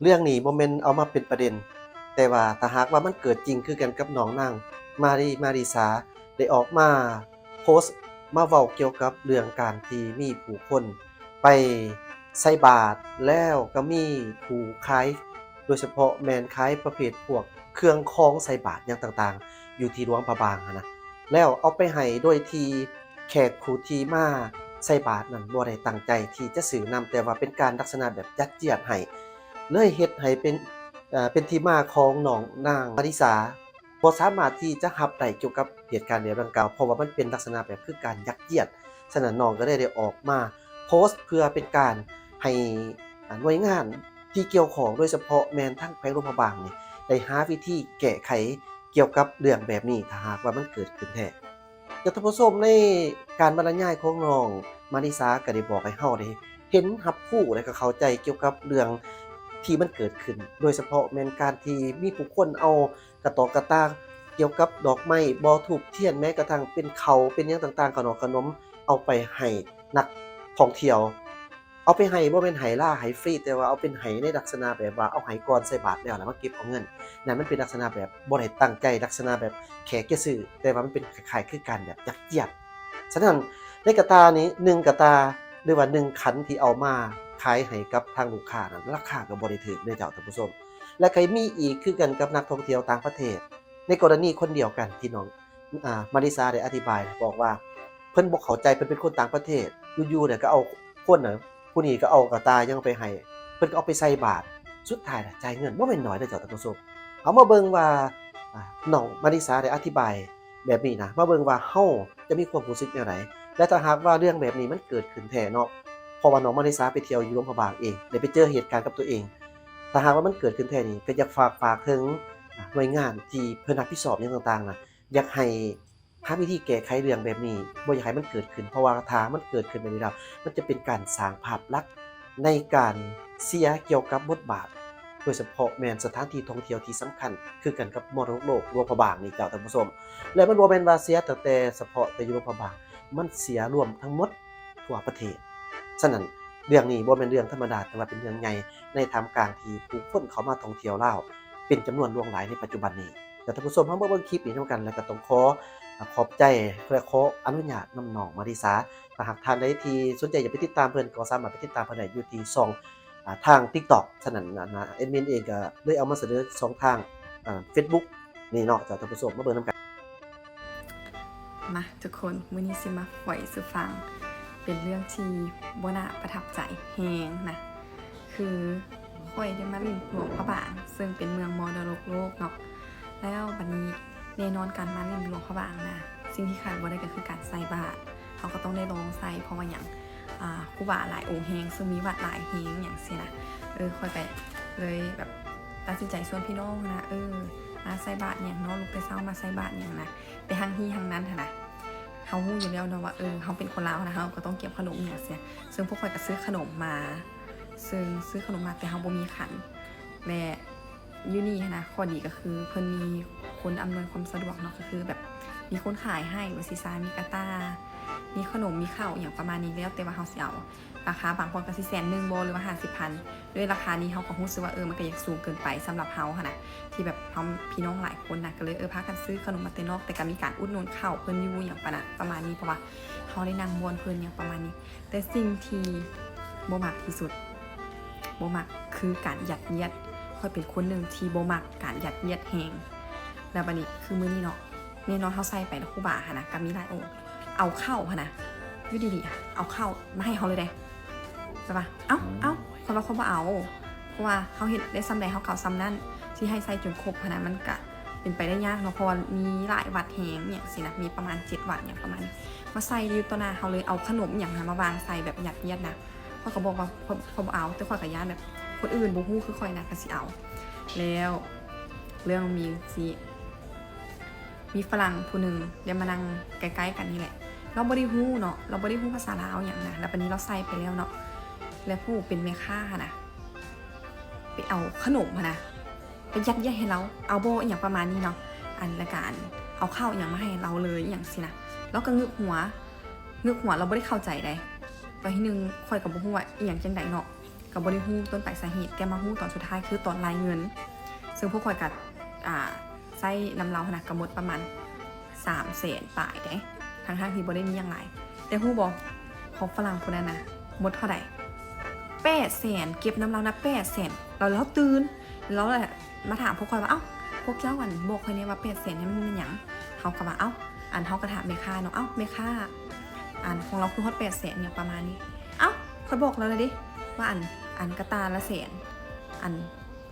ເລື່ອງນີ້ບໍ່ແມ່ນເອົາມາເປັນປະເດັນ, ແຕ່ວ່າຖ້າຫາກວ່າມັນເກີດຈິງຄືກັນກັບນ້ອງນາງມາຣີ ມາລິສາ ໄດ້ອອກມາໂພສ ມາເວົ້າກ່ຽວກັບເລື່ອງການທີ່ມີຜູ້ຄົນໄປໃສ່ບາດ ແລ້ວກໍມີຜູ້ຂາຍ ໂດຍສະເພາະແມ່ນຂາຍປະເພດພວກເຄື່ອງຂອງໃສ່ບາດຫຍັງຕ່າງໆ ຢູ່ທີ່ຫຼວງພະບາງຫັ້ນນະ, ແລ້ວເອົາໄປໃຫ້ໂດຍທີ່ແຂກຜູ້ທີ່ມາໃສ່ບາດນັ້ນບໍ່ໄດ້ຕັ້ງໃຈທີ່ຈະຊື້ນຳ, ແຕ່ວ່າເປັນການລັກສະນະແບບຍັດຢຽດໃຫ້, ເລີຍເຮັດໃຫ້ເປັນ ເປັນທີ່ມາຂອງນ້ອງນາງມາລິສາ ບໍ່ສາມາດທີ່ຈະຮັບໄດ້ກ່ຽວກັບເຫດການແບບດັ່ງກ່າວ, ເພາະວ່າມັນເປັນລັກສະນະແບບຄືການຍັດຢຽດ. ສະນັ້ນນ້ອງກໍເລີຍໄດ້ອອກມາໂພສເພື່ອເປັນການໃຫ້ ອາ ໜ່ວຍງານທີ່ກ່ຽວຂ້ອງ ໂດຍສະເພາະແມ່ນທາງແຂວງຫຼວງພະບາງນີ້ ໄດ້ຫາວິທີແກ້ໄຂກ່ຽວກັບເລື່ອງແບບນີ້ ຖ້າຫາກວ່າມັນເກີດຂຶ້ນແທ້. ແລະທ່ານຜູ້ຊົມ ໃນການບັນລະຍາຍຂອງນ້ອງມາລິສາກໍໄດ້ບອກໃຫ້ເຮົາໄດ້ເຫັນ ຮັບຮູ້ ແລະກໍເຂົ້າໃຈກ່ຽວກັບເລື່ອງທີ່ມັນເກີດຂຶ້ນ, ໂດຍສະເພາະແມ່ນການທີ່ມີຜູ້ຄົນເອົາ ກະຕໍກະຕາ ກ່ຽວກັບດອກໄມ້ ບໍ່ ທູບທຽນ ແມ້ກະທັ້ງເປັນເຂົ້າເປັນຫຍັງຕ່າງໆ ເຂົ້າໜອກເຂົ້າໜົມ ເອົາໄປໃຫ້ນັກທ່ອງທ່ຽວ. ເອົາໄປໃຫ້ ບໍ່ແມ່ນໃຫ້ລາໃຫ້ຟຣີ ແຕ່ວ່າເອົາເປັນໃຫ້ໃນລັກສະນະແບບວ່າເອົາໃຫ້ກ່ອນໃສ່ບາດແລ້ວລະມາເກັບເອົາເງິນ. ນັ້ນມັນເປັນລັກສະນະແບບບໍ່ໄດ້ຕັ້ງໃຈ, ລັກສະນະແບບແຂກຈະຊື້, ແຕ່ວ່າມັນເປັນຄ້າຍໆຄືການແບບຍັດຢຽດ. ສະນັ້ນ ໃນກະຕ່ານີ້ ໜຶ່ງກະຕ່າ ຫຼືວ່າໜຶ່ງຂັນທີ່ເອົາມາຂາຍໃຫ້ກັບທາງລູກຄ້ານັ້ນ ລາຄາກໍບໍ່ໄດ້ຖືກເດ້ເຈົ້າທ່ານຜູ້ຊົມ. ແລະກໍມີອີກຄືກັນກັບນັກທ່ອງທ່ຽວຕ່າງປະເທດ ໃນກໍລະນີຄົນດຽວກັນທີ່ນ້ອງ ອາ ມາລິສາໄດ້ອະທິບາຍບອກວ່າ ເພິ່ນບໍ່ເຂົ້າໃຈ, ເພິ່ນເປັນຄົນຕ່າງປະເທດ, ຢູ່ໆແລ້ວກໍເອົາຄົນນະ ຜູ້ນີ້ກໍເອົາກະຕ່າຫຍັງໄປໃຫ້, ເພິ່ນກໍເອົາໄປໃສ່ບາດ, ສຸດທ້າຍລະຈ່າຍເງິນ ບໍ່ແມ່ນໜ້ອຍເດ້ເຈົ້າທ່ານຜູ້ຊົມ. ເຮົາມາເບິ່ງວ່າ ອາ ນ້ອງມາລິສາໄດ້ອະທິບາຍແບບນີ້ນະ, ມາເບິ່ງວ່າເຮົາຈະມີຄວາມຮູ້ສຶກແນວໃດ ແລະຖ້າຫາກວ່າເລື່ອງແບບນີ້ມັນເກີດຂຶ້ນແທ້ເນາະ, ເພາະວ່ານ້ອງມາລິສາໄປທ່ຽວຢູ່ຫຼວງພະບາງເອງ ໄດ້ໄປເຈີເຫດການກັບຕົວເອງ. ຖ້າຫາກວ່າມັນເກີດຂຶ້ນແທ້ນີ້ ກໍຢາກຝາກ ຝາກເຖິງ ອາ ໜ່ວຍງານທີ່ເພິ່ນຮັບຜິດຊອບຫຍັງຕ່າງໆນະ ຢາກໃຫ້ຫາວິທີແກ້ໄຂເລື່ອງແບບນີ້, ບໍ່ຢາກໃຫ້ມັນເກີດຂຶ້ນ, ເພາະວ່າຖ້າມັນເກີດຂຶ້ນແບບນີ້ແລ້ວ ມັນຈະເປັນການສ້າງພາບລັກໃນການເສຍກ່ຽວກັບບົດບາດ, ໂດຍສະເພາະແມ່ນສະຖານທີ່ທ່ອງທ່ຽວທີ່ສຳຄັນຄືກັນກັບມໍລະດົກໂລກຫຼວງພະບາງນີ້ເຈົ້າທ່ານຜູ້ຊົມ. ແລະມັນບໍ່ແມ່ນວ່າເສຍຕັ້ງແຕ່ສະເພາະແຕ່ຢູ່ຫຼວງພະບາງ, ມັນເສຍລວມທັງໝົດ ທົ່ວປະເທດ. ສະນັ້ນ ເລື່ອງນີ້ບໍ່ແມ່ນເລື່ອງທຳມະດາ, ແຕ່ວ່າເປັນເລື່ອງໃຫຍ່ໃນທ່າມກາງທີ່ຜູ້ຄົນເຂົ້າມາທ່ອງທ່ຽວລາວເປັນຈຳນວນຫຼວງຫຼາຍໃນປັດຈຸບັນນີ້. ແລະທ່ານຜູ້ຊົມ ເຮົາມາເບິ່ງຄລິບນີ້ນຳກັນ, ແລະກໍຕ້ອງຂໍ ອາ ຂອບໃຈ ແລະຂໍອະນຸຍາດນຳນ້ອງມາລິສາ. ຖ້າຫາກທ່ານໃດທີ່ສົນໃຈຢາກໄປຕິດຕາມເພິ່ນ ກໍສາມາດໄປຕິດຕາມເພິ່ນໄດ້ຢູ່ທີ່ຊ່ອງ ອາ ທາງ TikTok. ສະນັ້ນ ອາ ແອດມິນເອງກໍເລີຍເອົາມາສະເໜີສອງທາງ ອາ Facebook ນີ້ເນາະ ເຈົ້າທ່ານຜູ້ຊົມ ມາເບິ່ງນຳກັນ. ມາທຸກຄົນ ມື້ນີ້ຊິມາຝອຍສູ່ຟັງ ເປັນເລື່ອງທີ່ບໍ່ໜ້າປະທັບໃຈແຮງນະ. ຄືຂ້ອຍໄດ້ມາຫຼິ້ນຫຼວງພະບາງ ເຊິ່ງເປັນເມືອງມໍລະດົກໂລກເນາະ, ແລ້ວບັດນີ້ແນ່ນອນການມາຫຼິ້ນຫຼວງພະບາງນະ ສິ່ງທີ່ຂາດບໍ່ໄດ້ກໍຄືການໃສ່ບາດ. ເຮົາກໍຕ້ອງໄດ້ລອງໃສ່ ເພາະວ່າຫຍັງ ອ່າ ຄູບາຫຼາຍອົງແຮງ ເຊິ່ງມີວັດຫຼາຍແຮງຫຍັງຊີ້ນະ. ເອີ ຂ້ອຍກໍເລີຍແບບຕັດສິນໃຈຊວນພີ່ນ້ອງນະ ເອີ ມາໃສ່ບາດຫຍັງເນາະ ລຸກແຕ່ເຊົ້າມາໃສ່ບາດຫຍັງນະ. ແຕ່ທັງນີ້ທັງນັ້ນຫັ້ນນະ ເຮົາຮູ້ຢູ່ແລ້ວເນາະວ່າ ເອີ ເຮົາເປັນຄົນລາວຫັ້ນນະ ເຮົາກໍຕ້ອງກຽມຂະໜົມຫຍັງຊີ້. ເຊິ່ງພວກຂ້ອຍກໍຊື້ຂະໜົມມາ ເຊິ່ງຊື້ຂະໜົມມາ ແຕ່ເຮົາບໍ່ມີຂັນ ແລະ ຢູ່ນີ້ຫັ້ນນະ ຂໍ້ດີກໍຄືເພິ່ນມີຄົນອຳນວຍຄວາມສະດວກເນາະ ກໍຄືແບບມີຄົນຂາຍໃຫ້ວ່າຊີ້ຊະ ມີກະຕ່າ ມີຂະໜົມ ມີເຂົ້າ ອີ່ຫຍັງປະມານນີ້. ແລ້ວແຕ່ວ່າເຮົາຊິເອົາລາຄາ ບາງຄົນກໍຊິແສນໜຶ່ງບໍ ຫຼືວ່າຫ້າສິບພັນ. ດ້ວຍລາຄານີ້ເຮົາກໍຮູ້ສຶກວ່າ ເອີ ມັນກໍຢາກສູງເກີນໄປສຳລັບເຮົາຫັ້ນນະ ທີ່ແບບເຮົາ ພີ່ນ້ອງຫຼາຍຄົນນະ ກໍເລີຍ ເອີ ພາກັນຊື້ຂະໜົມມາແຕ່ນອກ ແຕ່ກໍມີການອຸດໜູນເຂົ້າເພິ່ນຢູ່ ອີ່ຫຍັງປະມານ ປະມານນີ້ ເພາະວ່າເຮົາໄດ້ນັ່ງບ່ອນເພິ່ນ ຫຍັງປະມານນີ້. ແຕ່ສິ່ງທີ່ບໍ່ມັກທີ່ສຸດ ບໍ່ມັກຄືການຍັດຢຽດ. ຂ້ອຍເປັນຄົນໜຶ່ງທີ່ບໍ່ມັກການຍັດຢຽດແຮງ. ແລ້ວບັດນີ້ຄືມື້ນີ້ເນາະ ແນ່ນອນເຮົາໃສ່ໄປແລ້ວ ຄູບາຫັ້ນນະກໍມີຫຼາຍອົງ ເອົາເຂົ້າຫັ້ນນະ ຢູ່ດີໆ ເອົາເຂົ້າມາໃຫ້ເຮົາເລີຍເດ້. ແບບວ່າ ເອົ້າ ເອົ້າ ຂ້ອຍວ່າຂ້ອຍບໍ່ເອົາ ເພາະວ່າເຮົາເຮັດໄດ້ສ່ຳໃດເຮົາກໍເອົາສ່ຳນັ້ນ ຊິໃຫ້ໃສ່ຈົນຄົບຫັ້ນນະ ມັນກະເປັນໄປໄດ້ຍາກເນາະ ເພາະວ່າມີຫຼາຍວັດແຮງຫຍັງຊີ້ນະ ມີປະມານເຈັດວັດຫຍັງປະມານນີ້ ມາໃສ່ຢູ່ຕໍ່ໜ້າເຮົາເລີຍ ເອົາຂະໜົມຫຍັງຫັ້ນມາວາງໃສ່ແບບຍັດຢຽດນະ. ຂ້ອຍກໍບອກວ່າ ຂ້ອຍ ຂ້ອຍບໍ່ເອົາ ແຕ່ຂ້ອຍກໍຢ້ານແບບຄົນອື່ນບໍ່ຮູ້ຄືຂ້ອຍນະ ກໍຊິເອົາ. ແລ້ວເລື່ອງມີຊີ້ ມີຝຣັ່ງຜູ້ໜຶ່ງໄດ້ມານັ່ງໃກ້ໆກັນນີ້ແຫຼະ ລາວບໍ່ໄດ້ຮູ້ເນາະ ລາວບໍ່ໄດ້ຮູ້ພາສາລາວຫຍັງນະ ແລ້ວບັດນີ້ລາວໃສ່ໄປແລ້ວເນາະ ແລ້ວຜູ້ເປັນແມ່ຄ້າຫັ້ນນະ ໄປເອົາຂະໜົມຫັ້ນນະ ໄປຍັດຢຽດໃຫ້ລາວ ເອົາບໍ່ ອີ່ຫຍັງປະມານນີ້ເນາະ ອັນລະການເອົາເຂົ້າອີ່ຫຍັງມາໃຫ້ລາວເລີຍ ອີ່ຫຍັງຊີ້ນະ. ລາວກໍງຶກຫົວ ງຶກຫົວ ລາວບໍ່ໄດ້ເຂົ້າໃຈໃດ. ຕອນທີໜຶ່ງຂ້ອຍກໍບໍ່ຮູ້ວ່າອີ່ຫຍັງຈັ່ງໃດເນາະ ກໍບໍ່ໄດ້ຮູ້ຕົ້ນປາຍສາເຫດ ແຕ່ມາຮູ້ຕອນສຸດທ້າຍຄືຕອນລາຍເງິນ ເຊິ່ງພວກຂ້ອຍກໍ ອ່າ ໃຊ້ນຳລາວຫັ້ນນະ ກໍໝົດປະມານສາມແສນປາຍເດ້ ທັງໆທີ່ບໍ່ໄດ້ມີຫຍັງຫຼາຍ. ແຕ່ຮູ້ບໍ່ ຂອງຝຣັ່ງຜູ້ນັ້ນນະ ໝົດເທົ່າໃດ? ແປດແສນ ເກັບນຳລາວນະ ແປດແສນ. ແລ້ວລາວຕື່ນ ລາວລະມາຖາມພວກຂ້ອຍວ່າ ເອົ້າ ພວກເຈົ້າ ອັນ ບອກຂ້ອຍແດ່ວ່າແປດແສນນີ້ມັນແມ່ນຫຍັງ? ເຮົາກໍວ່າ ເອົ້າ ອັນ ເຮົາກໍຖາມແມ່ຄ້າເນາະ ເອົ້າ ແມ່ຄ້າ ອັນ ຂອງລາວຄືຮອດແປດແສນ ຫຍັງປະມານນີ້. ເອົ້າ ຂ້ອຍບອກລາວແລ້ວເດ້ວ່າ ອັນ ອັນກະຕ່າລະແສນ ອັນ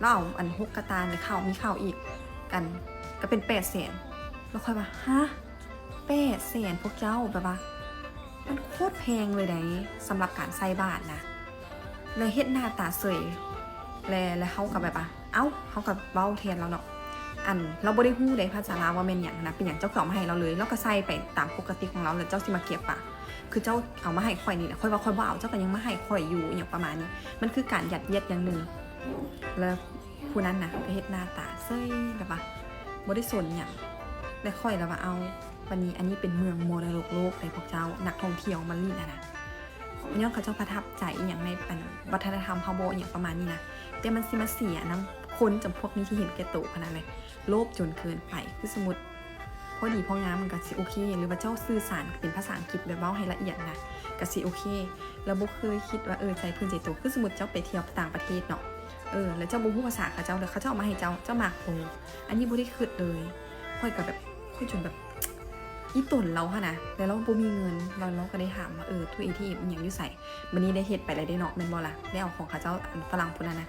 ລາວເອົາ ອັນ ຫົກກະຕ່າ ແລ້ວເຂົ້າ ມີເຂົ້າອີກ ອັນ ກໍເປັນແປດແສນ. ແລ້ວຂ້ອຍວ່າ ຮະ ແປດແສນ ພວກເຈົ້າ ແບບວ່າ ມັນໂຄດແພງເລີຍໃດ໋ ສຳລັບການໃສ່ບາດນະ ແລະ ເຮັດໜ້າຕາເສີຍ ແລະ ແລະ ເຮົາກໍແບບວ່າ ເອົ້າ ເຮົາກໍເວົ້າແທນລາວເນາະ ອັນ ລາວບໍ່ໄດ້ຮູ້ເດ້ພາສາລາວວ່າແມ່ນຫຍັງນະ ເປັນຫຍັງເຈົ້າຄືເອົາມາໃຫ້ລາວເລີຍ ລາວກໍໃສ່ໄປຕາມປົກກະຕິຂອງລາວ ແລ້ວເຈົ້າຊິມາເກັບຫວາ ຄືເຈົ້າເອົາມາໃຫ້ຂ້ອຍນີ້ແຫຼະ ຂ້ອຍວ່າຂ້ອຍບໍ່ເອົາ ເຈົ້າກໍຍັງມາໃຫ້ຂ້ອຍຢູ່ ອີ່ຫຍັງປະມານນີ້. ມັນຄືການຍັດຢຽດຢ່າງໜຶ່ງ ແລ້ວຜູ້ນັ້ນນະກໍເຮັດໜ້າຕາເສີຍ ແບບວ່າບໍ່ໄດ້ສົນຫຍັງ ແລະ ຂ້ອຍລະວ່າ ເອົ້າ ບັດນີ້ ອັນນີ້ເປັນເມືອງມໍລະດົກໂລກໃດ໋ພວກເຈົ້າ ນັກທ່ອງທ່ຽວມາຫຼິ້ນຫັ້ນນະ ຍ້ອນເຂົາເຈົ້າປະທັບໃຈອີ່ຫຍັງໃນ ອັນ ວັດທະນະທຳເຮົາບໍ ອີ່ຫຍັງປະມານນີ້ນະ ແຕ່ມັນຊິມາເສຍນຳຄົນຈຳພວກນີ້ທີ່ເຫັນແກ່ໂຕຂະໜາດໃດ ໂລບຈົນເກີນໄປ. ຄືສົມມຸດ ພໍດີພໍງາມມັນກໍຊິໂອເຄ ຫຼືວ່າເຈົ້າສື່ສານເປັນພາສາອັງກິດ ແບບເວົ້າໃຫ້ລະອຽດນະ ກໍຊິໂອເຄ. ລາວບໍ່ເຄີຍຄິດວ່າ ເອີ ໃຈເພິ່ນໃຈໂຕ ຄືສົມມຸດເຈົ້າໄປທ່ຽວຕ່າງປະເທດເນາະ ເອີ ແລ້ວເຈົ້າບໍ່ຮູ້ພາສາເຂົາເຈົ້າ ແລ້ວເຂົາເຈົ້າເອົາມາໃຫ້ເຈົ້າ ເຈົ້າມັກບໍ່? ອັນນີ້ບໍ່ໄດ້ຄິດເລີຍ. ຂ້ອຍກໍແບບ ຂ້ອຍຈົນແບບ ອີ່ຕົນລາວຫັ້ນນະ ແລ້ວລາວບໍ່ມີເງິນ ແລ້ວລາວກໍໄດ້ຖາມວ່າ ເອີ ຕູ້ເອທີເອັມອີ່ຫຍັງຢູ່ໃສ? ບັດນີ້ໄດ້ເຮັດໄປແລ້ວເດ້ເນາະ ແມ່ນບໍ່ລະ? ໄດ້ເອົາຂອງເຂົາເຈົ້າ ອັນ ຝຣັ່ງຜູ້ນັ້ນນະ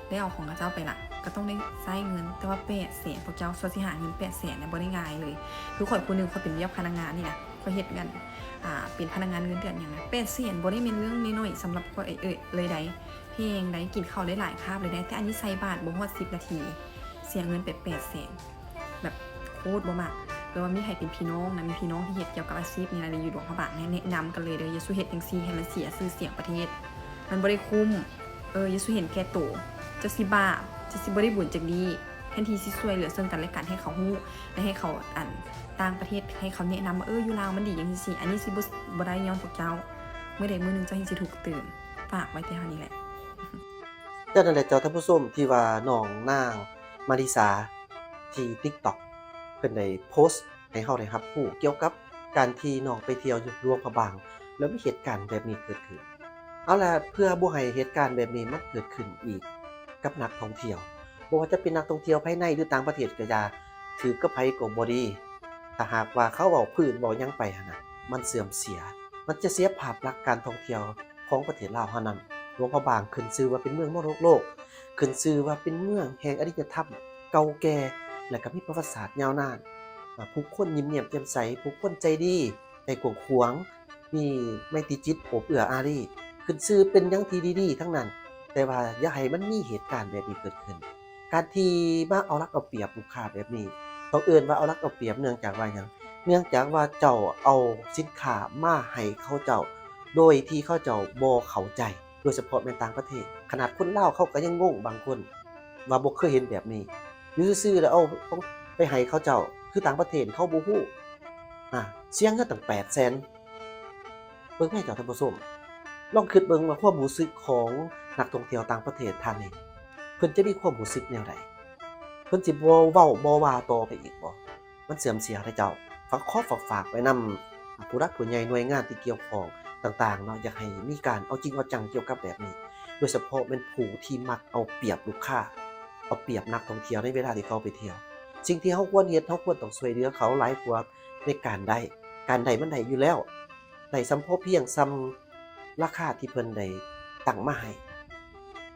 ໄດ້ເອົາຂອງເຂົາເຈົ້າໄປລະ ກໍຕ້ອງໄດ້ໃຊ້ເງິນ ແຕ່ວ່າແປດແສນ ພວກເຈົ້າ ສ່ວນຊິຫາເງິນແປດແສນນະ ບໍ່ໄດ້ງ່າຍເລີຍ. ຄືຂ້ອຍຜູ້ໜຶ່ງ ຂ້ອຍເປັນວຽກພະນັກງານນີ້ນະ ຂ້ອຍເຮັດງານ ອ່າ ເປັນພະນັກງານເງິນເດືອນຫຍັງນະ ແປດແສນບໍ່ໄດ້ແມ່ນເລື່ອງນ້ອຍໆສຳລັບຂ້ອຍເອີຍ ເອີຍ ເລີຍໃດ໋ ແພງໃດ໋ ກິນເຂົ້າໄດ້ຫຼາຍຄາບເລີຍໃດ໋ ແຕ່ອັນນີ້ໃສ່ບາດບໍ່ຮອດສິບນາທີ ເສຍເງິນໄປແປດແສນ ແບບໂຄດບໍ່ມັກ. ແຕ່ວ່າມີໃຜເປັນພີ່ນ້ອງນະ ມີພີ່ນ້ອງທີ່ເຮັດກ່ຽວກັບອາຊີບນີ້ນະ ຢູ່ຫຼວງພະບາງ ແນະນຳກັນເລີຍເດີ ຢ່າສູ່ເຮັດຈັ່ງຊີ້ ໃຫ້ມັນເສຍຊື່ສຽງປະເທດ ມັນບໍ່ໄດ້ຄຸ້ມ. ເອີ ຢ່າສູ່ເຫັນແກ່ໂຕ ເຈົ້າຊິບາບ ເຈົ້າຊິບໍ່ໄດ້ບຸນຈັກດີ້. ແທນທີ່ຊິຊ່ວຍເຫຼືອເຊິ່ງກັນແລະກັນ ໃຫ້ເຂົາຮູ້ ແລະ ໃຫ້ເຂົາ ອັນ ຕ່າງປະເທດ ໃຫ້ເຂົາແນະນຳວ່າ ເອີ ຢູ່ລາວມັນດີຈັ່ງຊີ້ ອັນນີ້ຊິບໍ່ ບໍ່ໄດ້ຍ້ອນພວກເຈົ້າ. ມື້ໃດມື້ໜຶ່ງເຈົ້າແຮ່ງຊິຖືກຕື່ມ. ຝາກໄວ້ແຕ່ເທົ່ານີ້ແຫຼະ. ເຈົ້າ ນັ້ນແຫຼະເຈົ້າທ່ານຜູ້ຊົມ ທີ່ວ່ານ້ອງນາງມາລິສາ ທີ່ຕິກຕັອກ ເພິ່ນໄດ້ໂພສໃຫ້ເຮົາໄດ້ຮັບຮູ້ກ່ຽວກັບການທີ່ນ້ອງໄປທ່ຽວຢູ່ຫຼວງພະບາງ ແລ້ວມີເຫດການແບບນີ້ເກີດຂຶ້ນ. ເອົາລະ ເພື່ອບໍ່ໃຫ້ເຫດການແບບນີ້ມັນເກີດຂຶ້ນອີກກັບນັກທ່ອງທ່ຽວ ບໍ່ວ່າຈະເປັນນັກທ່ອງທ່ຽວພາຍໃນ ຫຼື ຕ່າງປະເທດກໍຢ່າ ຖືກກັບໃຜກໍບໍ່ດີ. ຖ້າຫາກວ່າເຂົາເວົ້າພື້ນເວົ້າຫຍັງໄປຫັ້ນນະ ມັນເສື່ອມເສຍ ມັນຈະເສຍພາບລັກການທ່ອງທ່ຽວຂອງປະເທດລາວເຮົານັ້ນ. ຫຼວງພະບາງຂຶ້ນຊື່ວ່າເປັນເມືອງມໍລະດົກໂລກ ຂຶ້ນຊື່ວ່າເປັນເມືອງແຫ່ງອາລິຍະທຳເກົ່າແກ່ ແລະ ກໍມີປະຫວັດສາດຍາວນານ. ອາ ຜູ້ຄົນຍິ້ມແຍ້ມແຈ່ມໃສ ຜູ້ຄົນໃຈດີ ໃຈກວ້າງຂວາງ ມີໄມຕີຈິດໂອບເອື້ອອາຣີ ຂຶ້ນຊື່ເປັນຫຍັງທີ່ດີໆທັງນັ້ນ ແຕ່ວ່າຢ່າໃຫ້ມັນມີເຫດການແບບນີ້ເກີດຂຶ້ນ. ການທີ່ມາເອົາລັດເອົາປຽບລູກຄ້າແບບນີ້ ຕ້ອງເອີ້ນວ່າເອົາລັດເອົາປຽບ ເນື່ອງຈາກວ່າຫຍັງ? ເນື່ອງຈາກວ່າເຈົ້າເອົາສິນຄ້າມາໃຫ້ເຂົາເຈົ້າ ໂດຍທີ່ເຂົາເຈົ້າບໍ່ເຂົ້າໃຈ ໂດຍສະເພາະແມ່ນຕ່າງປະເທດ. ຂະໜາດຄົນລາວເຂົາກໍຍັງງົງບາງຄົນ ວ່າບໍ່ເຄີຍເຫັນແບບນີ້ ຢູ່ຊື່ໆແລ້ວເອົາຂອງໄປໃຫ້ເຂົາເຈົ້າ ຄືຕ່າງປະເທດເຂົາບໍ່ຮູ້ ອາ ເສຍເງິນຕັ້ງແປດແສນ. ເບິ່ງແມ້ເຈົ້າທ່ານຜູ້ຊົມ ລອງຄິດເບິ່ງວ່າຄວາມຮູ້ສຶກຂອງນັກທ່ອງທ່ຽວຕ່າງປະເທດທ່ານນີ້ ເພິ່ນຈະມີຄວາມຮູ້ສຶກແນວໃດ? ເພິ່ນຊິບໍ່ເວົ້າບໍ່ວ່າຕໍ່ໄປອີກບໍ່? ມັນເສື່ອມເສຍເດ້ເຈົ້າ. ຝາກ ຂໍຝາກ ຝາກໄວ້ນຳຜູ້ຫຼັກຜູ້ໃຫຍ່ ໜ່ວຍງານທີ່ກ່ຽວຂ້ອງຕ່າງໆເນາະ ຢາກໃຫ້ມີການເອົາຈິງເອົາຈັງກ່ຽວກັບແບບນີ້ ໂດຍສະເພາະແມ່ນຜູ້ທີ່ມັກເອົາປຽບລູກຄ້າ ເອົາປຽບນັກທ່ອງທ່ຽວໃນເວລາທີ່ເຂົາໄປທ່ຽວ. ສິ່ງທີ່ເຮົາຄວນເຮັດ ເຮົາຄວນຕ້ອງຊ່ວຍເຫຼືອເຂົາຫຼາຍກວ່າໃນການໄດ້. ການໄດ້ມັນໄດ້ຢູ່ແລ້ວ ໄດ້ສ່ຳພໍພຽງ ສ່ຳລາຄາທີ່ເພິ່ນໄດ້ຕັ້ງມາໃຫ້.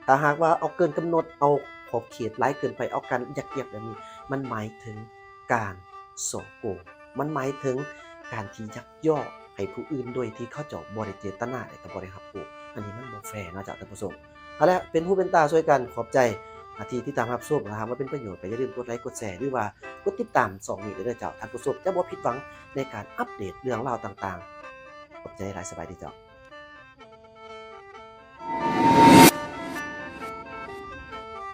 ຖ້າຫາກວ່າເອົາເກີນກຳນົດ ເອົາຂອບເຂດຫຼາຍເກີນໄປ ເອົາການຍັດຢຽດແບບນີ້ ມັນໝາຍເຖິງການສໍ້ໂກງ, ມັນໝາຍເຖິງການທີ່ຍັກຍໍ້ໃຫ້ຜູ້ອື່ນໂດຍທີ່ເຂົາເຈົ້າບໍ່ໄດ້ເຈດຕະນາ ແລະ ກໍບໍ່ໄດ້ຮັບຮູ້. ອັນນີ້ມັນບໍ່ແຟເນາະເຈົ້າທ່ານຜູ້ຊົມ. ເອົາລະ ເປັນຫູເປັນຕາຊ່ວຍກັນ. ຂອບໃຈ ອາ ທີ່ຕິດຕາມຮັບຊົມ. ຖ້າຫາກວ່າເປັນປະໂຫຍດ ກໍຢ່າລືມກົດໄລກົດແຊ ຫຼືວ່າກົດຕິດຕາມຊ່ອງນີ້ໄດ້ເດີເຈົ້າ. ທ່ານຜູ້ຊົມຈະບໍ່ຜິດຫວັງໃນການອັບເດດເລື່ອງລາວຕ່າງໆ. ຂອບໃຈຫຼາຍ. ສະບາຍດີເຈົ້າ.